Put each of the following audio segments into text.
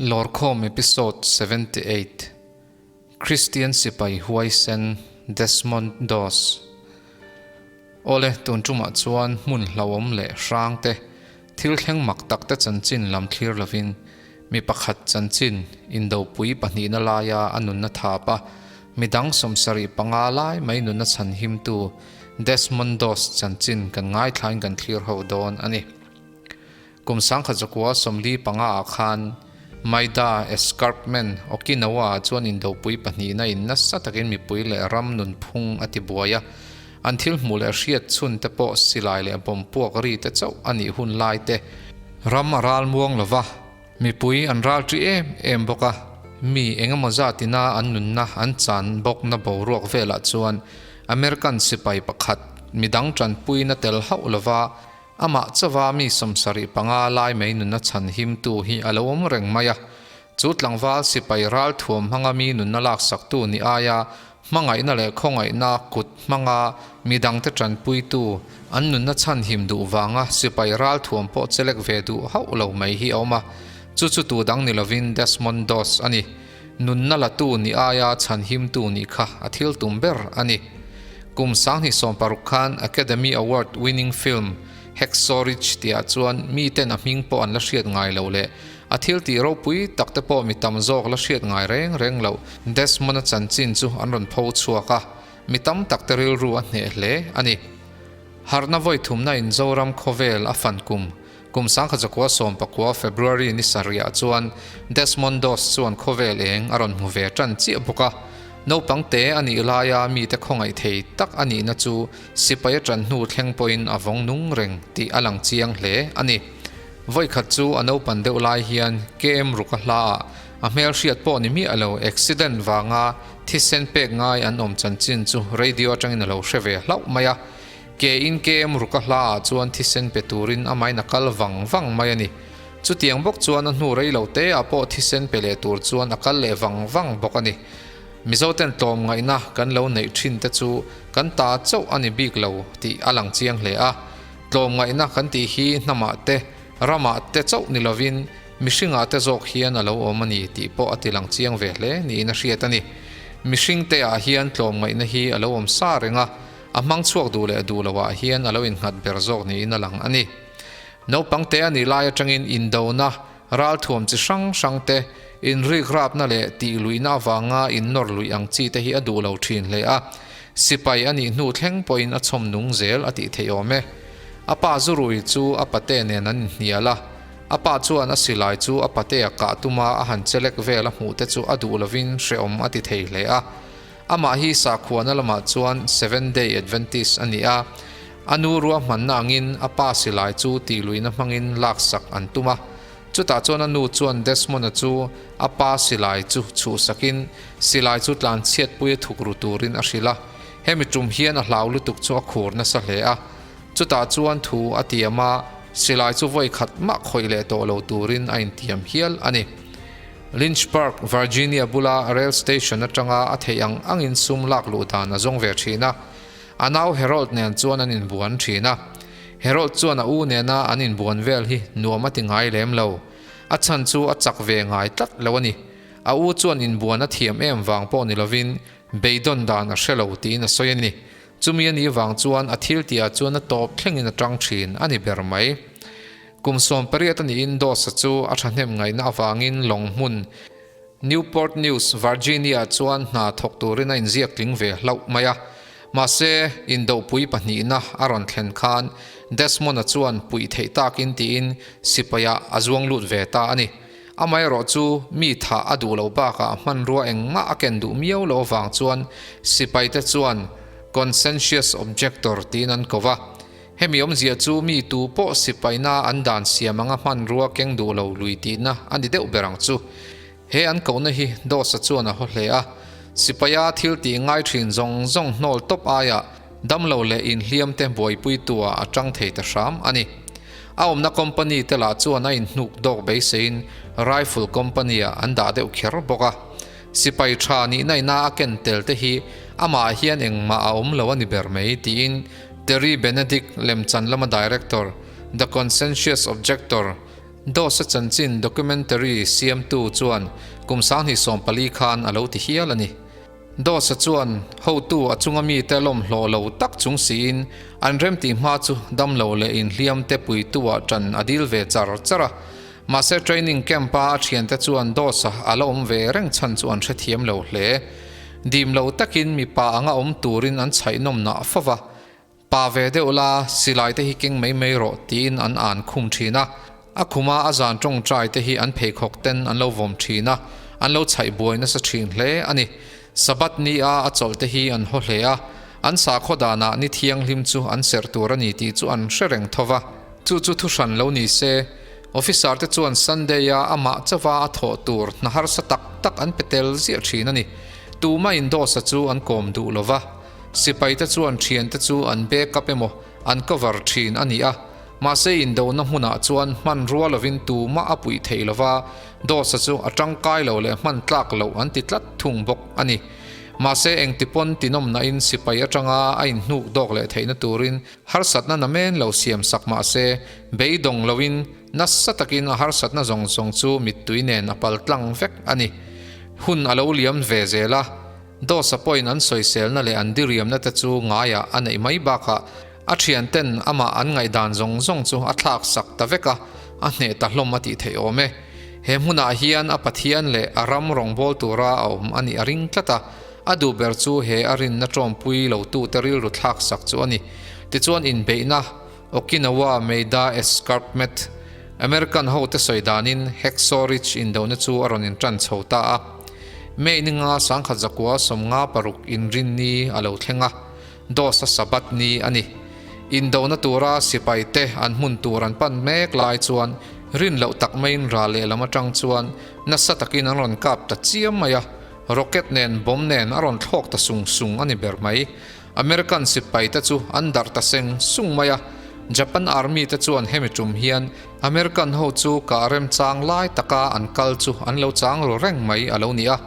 Lawrkhawm Episode 78, Kristian Sipai Huaisen Desmond Doss Awle, tun tumah chuan hmun hlauhawm leh hrang te, thil thleng mak tak te chanchin lam thlir lovin, mi pakhat chanchin indopui pahnihna laia a nunna thap a, midang 75 lai mai nunna chhan himtu Desmond Doss chanchin kan ngaithlain kan thlir ho dawn a ni. Kum 1945 ah khan Maida Escarpment, Okinawa ah chuan indopui pahnihna in nasa takin mipui leh ram nunphung a ti buai a. An thil hmuh leh hriat chhun te pawh silai leh bomb puak ri te chauh a nih hun lai te. Ram a ral muang lo va, mipui an ral ṭi em em bawk a, mi engemaw zat ina an nunna an chan bawkna boruak velah chuan American sipai pakhat midang ṭanpuina tel hauh lova Amah chauha mi 75 lai mai nunna chhan himtu hi a lo awm reng mai a. Chu tlangval sipai ral thuam hmanga mi nunna laksaktu ni aia hmangaihna leh khawngaihna kut hmanga mi dangte tanpuitu an nunna chhan him duh vanga sipai ral thuam pawh chelek ve duh hauh lo mai hi a awm a. Chu chu tu dang ni lovin Desmond Doss a ni. Nunna latu ni aia chhan himtu nih kha a thil tum ber a ni. Kum 2016 khan Academy Award winning film Hacksaw Ridge tihah chuan miten a hming pawh an la hriat ngai lo leh a thil tih ropui tak te pawh mi tam zawk la hriat ngai reng reng loh Desmond-a chanchin chu an rawn pho chhuak a, mi tam tak te rilru a hneh hle a ni. Harhna vawi thumna in Zoram khawvel a fan kum Kum 1919 February ni sarihah chuan Desmond Doss chuan khawvel eng a rawn hmu ve tan chiah bawk a. Naupang te a nih laia mite khawngaih thei tak a nihna chu sipai a tan hnu thleng pawhin a vawng nung reng tih a lang chiang hle a ni. Vawikhat chu a naupan deuh lai hian KM Ruka hlaah a hmelhriat pawh ni miah lo accident vanga thisen pek ngai an awm chanchin chu radio atangin a lo hre ve hlauh mai a. Ke in KM Ruka hla ah chuan thisen pe turin amahin a kal vang vang mai a ni. Chutiang bawk chuan a hnu rei lo te ah pawh thisen pe leh tur chuan a kal leh vang vang bawk a ni. Mizo ten tlawm ngaihna kan lo neih thin te chu kan ta chauh a ni bik lo tih a lang chiang hle a. Tlawm ngaihna kan tih hi hnamah te, ramah te chauh ni lovin mihringah te zawk hian a lo awm a ni tih pawh a ti lang chiang ve hle niin a hriat a ni. Mihring te ah hian tlawm ngaihna hi a lo awm sa reng a. A hmang chhuak duh leh duh loah hian a lo innghat ber zawk niin a lang a ni. Naupang te a nih lai atangin indona, ralthuam chi hrang hrang te, inrikrapna leh tihluihna avanga innawr luih ang chi te hi a duh lo thin hle a. Sipai a nih hnu thleng pawhin a chhawm nung zel a tih theih awm e. A pa zurui chu a pate nen an inhnial a. A pa chuan a silai chu a patea kah tuma a han chelek vel a hmuh te chu a duh lovin hrehawm a ti thei hle a. Amah hi sakhuana lamah chuan Seventh Day Adventist a ni a, a nu ruahmanna angin a pa silai chu tihluihna hmangin laksak an tum a. Chutah chuan a nu chuan Desmond-a chu a pa silai chu chhuhsakin silai chu tlanchhiatpuia thukru turin a hrilh a. Hemi tum hian a hlau lutuk chu a khur nasa hle a. Chutah chuan thu a tiam a, silai chu vawi khat mah khawih leh tawh lo turin a intiam hial a ni. Lynchburg, Virginia bula rail station atanga a theih ang angin sum lak luh dan a zawng ve thin a. A nau Harold nen chuan an inbuan thin a. Harold chuan a u nena an inbuan vel hi nuam a ti ngai lem lo. A chhan chu a chak ve ngai tlat lo a ni. A u chuan inbuan a thiam em vang pawh ni lovin beidawn dan a hre lo tiin a sawi a ni. Chumi a nih vang chuan a thil tihah chuan a tawp thlengin a tang thin a ni ber mai. Kum 18 a niin Doss-a chu a thahnem ngaihna avangin lawng hmun Newport News, Virginia chuan hna thawk turin a inziak tling ve hlauh mai a. Mahse, indohpui pahnihna a rawn thlen khan Desmond-a chuan puih theih takin tiin sipaiah a zuang lut ve ta a ni. Amaherawh chu mi thah a duh loh bakah hmanrua engmah a ken duh miau loh avang chuan sipaite chuan conscientious objector tiin an ko va. Hemi awmzia chu mi tu pawh sipaina an dan siam anga hmanrua keng duh lo lui tihna a ni deuh ber ang chu. He an kohna hi Dawsa chuan a haw hle a. Sipaia thil tih ngai thin zawng zawng hnawl tawp aiah damlo leh inhliam te buaipuitu-ah a tang thei ta hram a ni. A awmna company te lah chuan a inhnuk dawk beiseiin Rifle company-ah an dah deuh kher bawk a. Sipai tha nihna ina a ken tel te hi amah hian engmah a awm lo a ni ber mai tiin Terry Benedict lemchan lama director, The Conscientious Objector, Doss-a chanchin documentary siamtu chuan kum 2014 khan a lo ti hial a ni. Doss-a chuan hotu a chunga mite lawm hlawh lo tak chung siin an remtih hma chu damlo leh inhliamte puitu-ah ṭan a dil ve char char a. Mahse training camp-a a ṭhiante chuan Doss-a a la awm ve reng chhan chu an hrethiam lo hle. Dim lo takin mipa anga awm turin an chhaihnawm nah fo va. Pa ve deuh la, silai te hi keng mai mai rawh tiin an an khum thin a. A khuma a zan tawngtai te hi an pheikhawk ten an lo vawm thin a, an lo chhaih buai nasa thin hle a ni. Sabbath ni a a chawlh te hi an haw hle a, an sakhaw danah ni thianghlim chu an serh tur a ni tih chu an hre reng tho va. Chu chu thuhran lo ni se, officer te chuan Sunday a amah chauha a thawh tur hna harsa tak tak an pe tel ziah thin a ni. Tumah in Dawsa chu an kawm duh lo va. Sipaite chuan thiante chu an backup emaw an cover thin a ni a, mahse indona hmunah chuan hmanrua lovin tumah a puih theih lova, Dawsa chu a tangkai lo leh hman tlak loh an ti tlat thung bawk a ni. Mahse engti pawn tinawmnain sipai atanga a inhnuk dawk leh theihna turin harsatna namen lo siam sak mahse beidawng loin nasa takin a harsatna zawng zawng chu mittui nen a pal tlang vek a ni. Hun a lo liam ve zel a. Dawsa pawhin an sawiselna leh an diriamna te chu ngaiah a neih mai bakah a thianten amah an ngaihdan zawng zawng chu a thlak sak ta vek a, a hneh ta hlawm a tih theih awm e. He hmunah hian a Pathian leh a ram rawngbâwl tura a awm a nih a ring tlat a, a duh ber chu he a rinna ṭawmpui lotute rilru thlak sak chu a ni. Tichuan inbeihna, Okinawa Maida Escarpment, American hote sawi danin Hacksaw Ridge indona chu a rawn inṭan chho ta a. May ni nga 1956 inrin ni a lo thleng a, Dosa Sabbath ni a ni. Indona tura sipaite an hmun tur an pan mek lai chuan rin loh tak maiin ral lehlam atang chuan nasa takin an rawn kap ta chiam mai a, rocket nen bomb nen a rawn thlawk ta sung sung a ni ber mai. American sipai te chu an darh ta seng sung mai a, Japan Army te chuan hemi tum hian American ho chu kah remchang lai taka an kal chu an lo chang ru reng mai a lo ni a,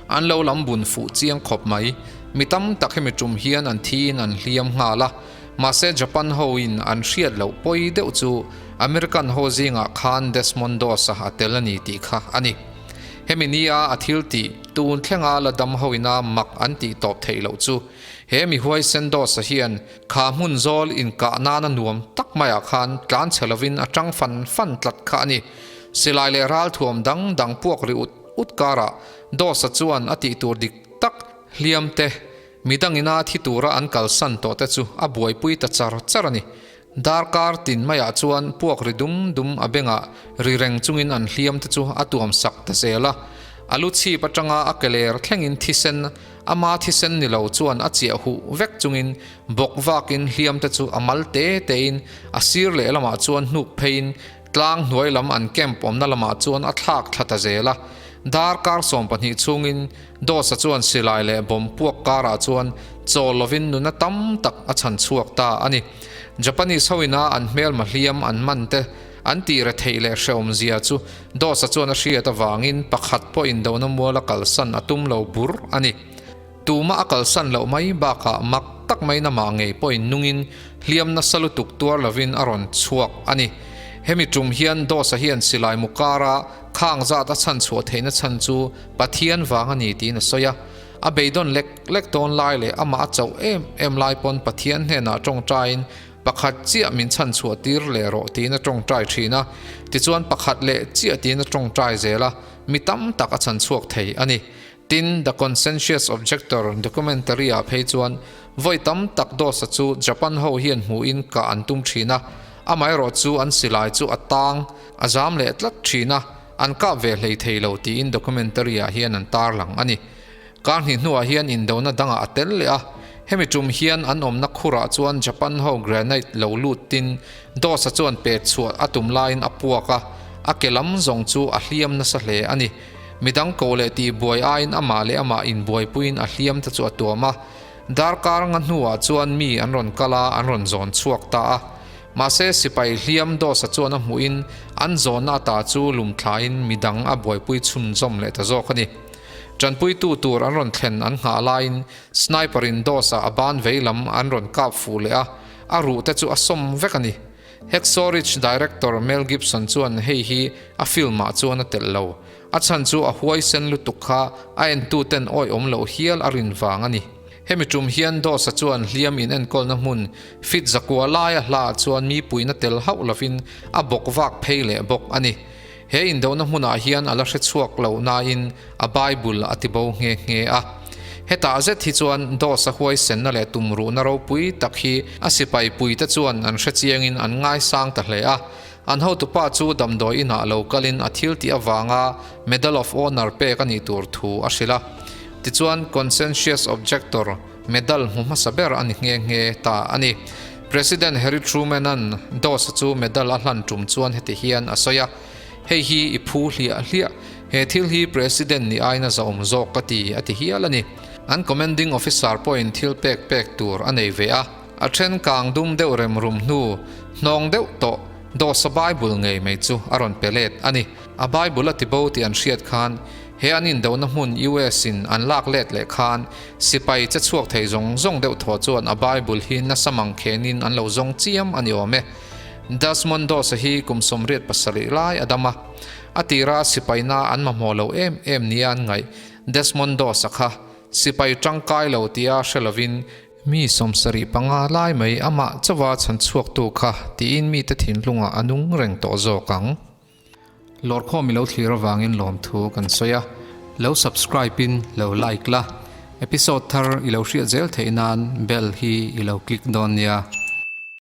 an lo lam bun fuh chiang khawp mai. Mi tam tak hemi tum hian an thiin an hliam nghal a, mahse Japan ho in an hriat loh pawi deuh chu American ho zingah khan Desmond Doss-a a tel a ni tih kha a ni. Hemi nia a thil tih tun thlenga la dam ho ina mak an tih tawp theih loh chu He mi huaisen Dawsa hian kha hmun zawl inkah nana nuam tak maiah khan tlan chhe lovin a tang fan fan tlat kha a ni. Silai leh ralthuam dang dang puak ri ut ut karah Dawsa chuan a tih tur dik tak hliam te, midangina thi tura an kalsan tawh te chu a buaipui ta char char a ni. Darkar tin maiah chuan puak ri dum dum a bengah ri reng chungin an hliam te chu a tuam sak ta zel a. A lu chhip atanga a keler thlengin thisen, ama thisen ni lo chuan a chiah huh vek chungin bawk vakin hliam te chu a mal te tein a sir lehlamah chuan hnuk pheiin tlang hnuai lam an camp awmna lamah chuan a thlak thla ta zel a. Darkar 12 chhungin Dawsa chuan silai leh bomb puak karah chuan chawl lovin nuna tam tak a chhan chhuak ta a ni. Japanese hoina an hmelma hliam an man te an tih retheih leh hrehawm zia chu Dawsa chuan a hriat avangin pakhat pawh indona mual a kalsan a tum lo bur a ni. Tumah a kalsan loh mai bakah mak tak mai namah ngei pawhin nungin hliam nasa lutuk tuar lovin a rawn chhuak a ni. Hemi tum hian Dawsa hian silai mu kara khang zat a chhan chhuah theihna chhan chu Pathian vang a ni tiin a sawi a. A beidawn lek lek dawn lai leh amah a chauh em em lai pawn Pathian hnenah tawngtaiin pakhat chiah min chhan chhuah tir leh rawh tiin a tawngtai thin a. Tichuan pakhat leh chiah tiin a tawngtai zel a, mi tam tak a chhan chhuak thei a ni. Tin, The Conscientious Objector documentary ah phei chuan vawi tam tak Dawsa chu Japan ho hian hmuhin kah an tum thin a, amaherawh chu an silai chu a tang a zam leh tlat thin a, An kap ve hlei thei lo tiin documentary ah hian an tarlang a ni. Kar hnih hnuah hian indona dangah a tel leh a, hemi tum hian an awmna khurah chuan Japan ho granite lo lutin Dawsa chuan pet chhuah a tum laiin a puak a, a ke lam zawng chu a hliam nasa hle a ni. Midang ko leh tih buai aiin amah leh amah inbuaipuiin a hliam te chu a tuam a. Darkar nga hnuah chuan mi an rawn kal a, an rawn zawn chhuak ta a. Mahse, sipai hliam Dawsa chuan a hmuhin an zawnna ata chu lum thlain midang a buaipui chhunzawm leh ta zawk a ni. Tanpuitu tur an rawn thlen an nghah laiin sniper in Dawsa a ban vei lam an rawn kap fuh leh a, a ruh te chu a sawm vek a ni. Hacksaw Ridge director Mel Gibson chuan hei hi a film-ah chuan a telh lo. A chhan chu a huaisen lutuk kha a entuten awihawm loh hial a rin vang a ni. Hemi tum hian Dosa chuan hliam in enkawlna hmun fit zakua laia hlaah chuan mi puina tel hauh lovin a bawk vak phei leh bawk a ni. He indohna hmunah hian a la hre chhuak lo nain a Bible a ti bo nghe nghe a. Hetah zet hi chuan Dosa huaisenna leh tumruhna ropui tak hi a sipai puite chuan an hre chiangin an ngaisang ta hle a. An hotupa chu damdawi inah lo kalin a thil tih avanga Medal of Honor pek a nih tur thu a hrilh a. Tichuan Conscientious Objector Medal hmu hmasa ber a ni nghe nghe ta a ni. President Harry Truman-a'n Doss-a chu medal a hlan tum chuan heti hian a sawi a, Hei hi i phu hliah hliah, he thil hi President ni aina zahawm zawk ka ti, a ti hial a ni. An Commanding Officer pawhin thil pek pek tur a nei ve a. A then kang dum deuh rem rum hnu, hnawng deuh tawh, Dawsa Bible ngei mai chu a rawn pe let a ni. A Bible a ti bo tih an hriat khan, he an indohna hmun US in an lak let leh khan, sipai che chhuak thei zawng zawng deuh thaw chuan a Bible hi nasa mang khenin an lo zawng chiam a ni awm e. Desmond Dawsa hi kum 87 lai a dam a. A tira sipaina an mamawh lo em em nia an ngaih Desmond Dawsa kha sipai tangkai lo tia hre lovin, Mi 75 lai mai amah chauha chhan chhuaktu kha tiin mite thinlungah a nung reng tawh zawk ang. Lawrkhawm i lo thlir avangin lawmthu kan sawi a, lo subscribe in lo like la, episode thar i lo hriat zel theih nan bell hi i lo click dawn nia.